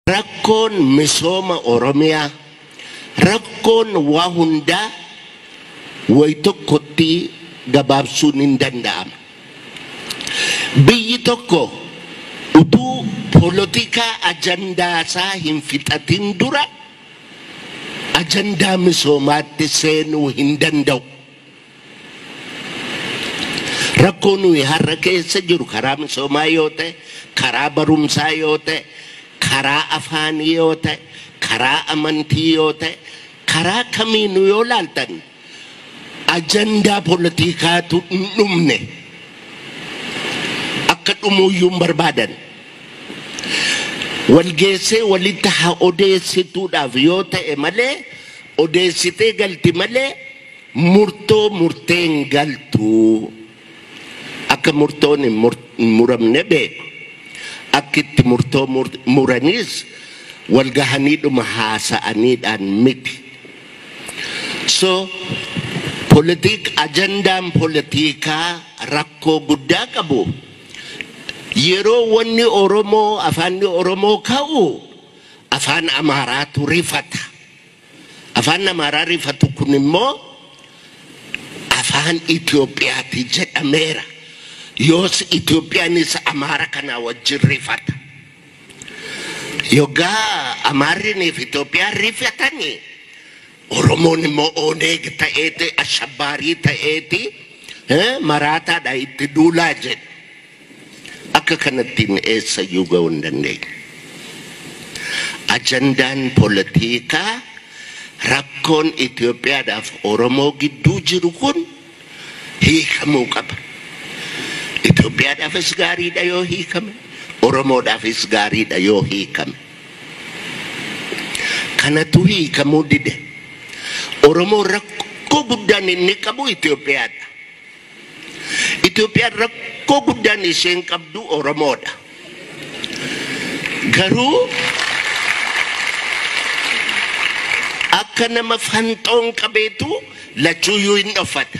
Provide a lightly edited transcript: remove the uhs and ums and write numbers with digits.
Rakkoon misooma Oromiyaa, rakkoon waa hundaa wayi tokkotti gabaabsuun hin danda'ama. Biyyi tokko utuu polotikaa ajandaasaa hin fixatin dura ajandaa misoomaatti seenuu hin danda'u. Rakkoo nuyi har'a keessa jiru karaa misoomaa yoo ta'e, karaa barumsaa yoo ta'e, karaa afaanii yoo ta'e, karaa amantii yoo ta'e, karaa kamiinuu yoo laaltan ajandaa poolitikaatu hin dhumne. Akka dhumuuyyuu hin barbaadan. Walgeessee walitti haa odeessituudhaaf yoo ta'e malee, odeessitee galti malee murtoo murteen galtu. Akka murtoon hin muramne beeku. Akka itti murtoo muraniis walgahaniidhuma haasa'aniidhaan miti. So ajandaan politikaa rakkoo guddaa qabu. Yeroo wanni Oromoo afaanni Oromoo ka'u afaan Amaaraatu rifata. Afaan Amaaraa rifatu kun immoo afaan Itoophiyaati jedhameera. Yoos Itoophiyaanis Amaara kanaa wajjin rifata. Yoggaa Amaarriniif Itoophiyaan rifatanii Oromoon immoo Oneeg ta'eeti, Ashabbaarii ta'eeti, maraataadha itti duulaa jedhu. Akka kanattiin eessayyuu ga'uu hin dandeenye. Ajandaan politikaa rakkoon Itoophiyaadhaaf Oromoo gidduu jiru kun hiikamuu qaba. Itoophiyaadhaafis gaariidha yoo hiikame, Oromoodhaafis gaariidha yoo hiikame. Kanatu hiikamuu dide. Oromoon rakkoo guddaan inni qabu Itoophiyaadha. Itoophiyaan rakkoo guddaan isheen qabdu Oromoodha. Garuu akka nama fanxoon qabeetu lachuuyyuu hin dhoffata.